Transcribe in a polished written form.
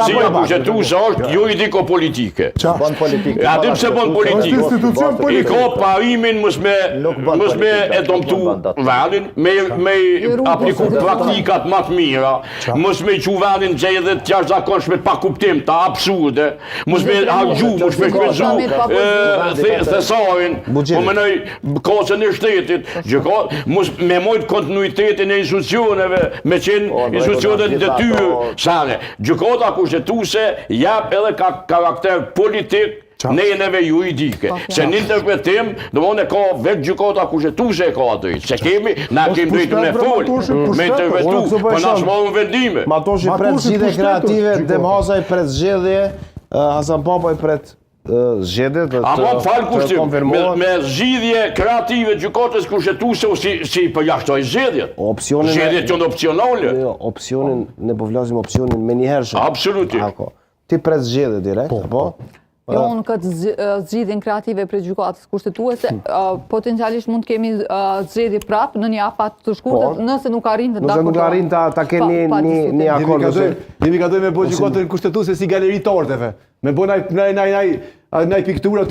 Gjykata Kushtetuese është juridiko-politike. Bën politikë. A dim pse bën politikë? Është institucion I politik. ka parimin mos me Nuk bën mos me politikë, e nuk dëmtu bën dot. vendin, me me apliku praktikat më të mira, mos me çu vendin në gjendje të jashtëzakonshme të pakuptimta, absurde, mos me harxhu, mos me shpenzu e, thesarin, po menoj kasën e shtetit, gjykat, mos me mojt kontinuitetin e institucioneve, me qenë Po, në institucionet në rregull, detyrë, ato- sane. Gjykata kushtetuese jap edhe ka karakter politik neneve juridike. Se në interpretim, do më e ka vetë gjykata kushtetuese e ka atë. Se kemi, na kemi drejtë me pushtet, bre, fol, Matoshi, me pushtet, interpretu, Unë këtu po po e na shoh. shmallën vendime. Matoshi pret Matoshi zgjidhje pushtet kreative, është, Demhasaj pret zgjedhje, Hasan Papaj pret zgjedhje të A më fal të kushtim, me, konfirmohen. me zgjidhje kreative gjykatës kushtetuese o si, si përjashtoj zgjedhjet. Opsionin e- Zgjedhjet janë opsionale. Jo, opsionin, ne po flasim opsionin me njëhershëm. Absolutisht. Ako. Ti pret zgjedhje direkt, apo? Jo, unë këtë zgjidhjen kreative prej gjykatës kushtetuese, potencialisht mund të kemi zgjedhje prap në një afat të shkurtër, Po. nëse nuk arrin të Nëse nuk arrin ta ta kenë një Pa- pa një diskutim. një Jemi akord ka ose dojmë, jemi ka dojmë me bo gjykatën kushtetuese si galeri të arteve. Me bo naj naj naj naj naj pikturë aty.